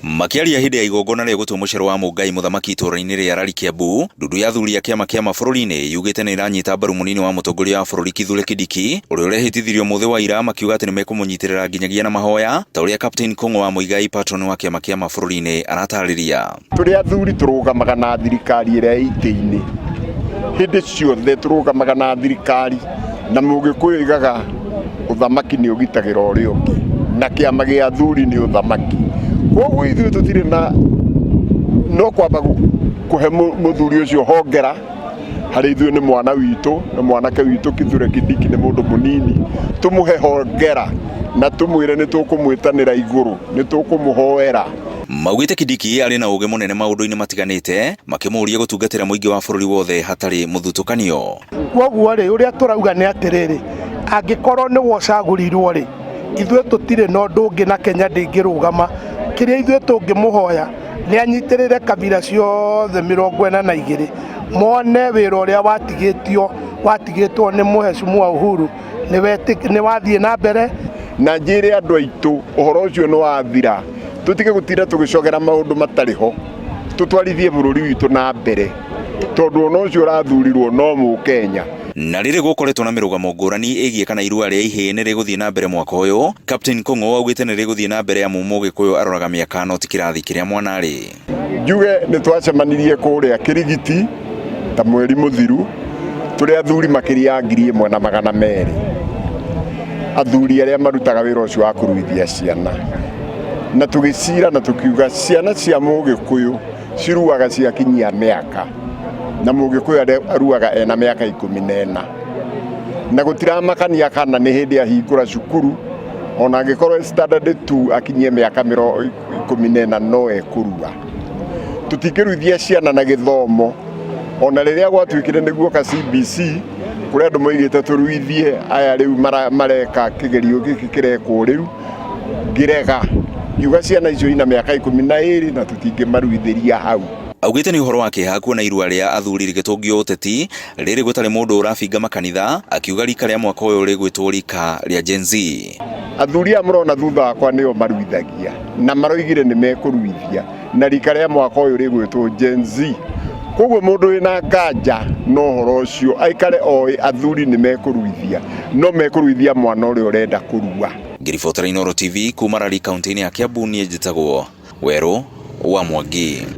Makĩaria hĩndĩ ya igongona rĩa gũtua mũcoro wa Mũngai mũthamaki itũũra-inĩ rĩa Rari Kiambu, ndundu ya athuri a kĩama kĩa mabũrũri-inĩ yugĩte nĩ ĩranyita mbaru mũnini wa mũtongoria wa bũrũri Kithure Kindiki ũrĩa ũrehĩtithirio mũthĩ wa ira, makiuga atĩ nĩmekũmũnyitĩrĩra nginyagia na mahoya ta ũrĩa Captain Kong'o wa Muigai, patron wa kĩama kĩa mabũrũri-inĩ, aratarĩria. Tũrĩ athuri tũrũgamaga na thirikari ĩrĩa ĩ itĩ-inĩ hĩndĩ ciothe, tũrũgamaga na thirikari, na Mũgĩkũyũ oigaga ũthamaki nĩ ũgitagĩra ũrĩa ũngĩ, na kĩama gĩa athuri nĩ ũthamaki. Koguo ithuĩ tũtirĩ na no kwamba kũhe mũthuri ũcio hongera harĩ ithuĩ, nĩ mwana witũ, nĩ mwanake witũ. Kithure Kindiki nĩ mũndũ mũnini, tũmũhe hongera na tũmwĩre nĩ tũkũmwĩtanĩra igũrũ, nĩ tũkũmũhoera. Maugĩte Kindiki arĩ na ũgĩ mũnene maũndũ-inĩ matiganĩte, makĩmũũria gũtungatĩra mũingĩ wa bũrũri wothe hatarĩ mũthutũkanio. Koguo rĩ, ũrĩa tũrauga nĩ atĩrĩrĩ, angĩkorwo nĩwe ũcagũrirwo rĩ, ithuĩ tũtirĩ na ũndũ ũngĩ na Kenya ndĩngĩrũgama. Kĩrĩa ithuĩ tũngĩmũhoya nĩ anyitĩrĩre kabira ciothe 42 mone wĩra ũrĩa watigĩtio watigĩtwo nĩ Mheshimiwa Uhuru nĩ wathiĩ na mbere. Na njĩre andũ aitũ ũhoro ũcio nĩ wathira, tũtige gũtinda tũgĩcogera maũndũ matarĩ ho, tũtwarithie bũrũri witũ na mbere, tondũ ona ũcio ũrathurirwo no Mũkenya. Na rĩrĩ gũkoretwo na mĩrũgamo ngũrani ĩgiĩ kana irua rĩa ihĩĩ nĩ rĩgũthiĩ na mbere mwaka ũyũ, Captain Kong'o augĩte nĩ rĩgũthiĩ na mbere amu Mũgĩkũyũ aroraga mĩaka no ti kĩrathi kĩrĩa mwana arĩ. Njuge nĩ twacemanirie kũrĩa Kĩrigiti ta mweri mũthiru, tũrĩ athuri makĩria ya 1200, athuri arĩa marutaga wĩra ũcio wa kũruithia ciana, na tũgĩcira na tũkiuga ciana cia Mũgĩkũyũ ciruaga ciakinyia mĩaka, na Mũgĩkũyũ aruaga ena mĩaka 14, na gũtiramakania kana nĩ hĩndĩ ahingũra cukuru, ona angĩkorwo standard 2 akinyie mĩaka 14 no ekũrua. Tũtingĩruithia ciana na gĩthomo, ona rĩrĩa gwatuĩkire nĩguoka CBC, kũrĩa andũ moigĩte tũruithie aya rĩu mareka kĩgerio gĩkĩ kĩrekwo rĩu, ngĩrega ngiuga ciana icio ina mĩaka 12 na tũtingĩmaruithĩria hau. Augĩte nĩ ũhoro wa kĩeha kuona irua rĩa athuri rĩgĩtũngio ũteti rĩrĩ gũtarĩ mũndũ ũrabinga makanitha, akiuga rika rĩa mwaka ũyũ rĩgwĩtwo rika rĩa Gen Z. Athuri aya mũrona thutha wakwa nĩo maruithagia, na maroigire nĩ mekũruithia, na rika rĩa mwaka ũyũ rĩgwĩtwo Gen Z. Koguo mũndũ wĩna nganja na ũhoro ũcio aikare oĩ athuri nĩ mekũruithia, no mekũruithia mwana ũrĩa ũrenda kũrua. Ngĩribotera Inooro TV kuma Rari kaunti-inĩ ya Kiambu, niĩ njĩtagwo Werũ wa Mwangi.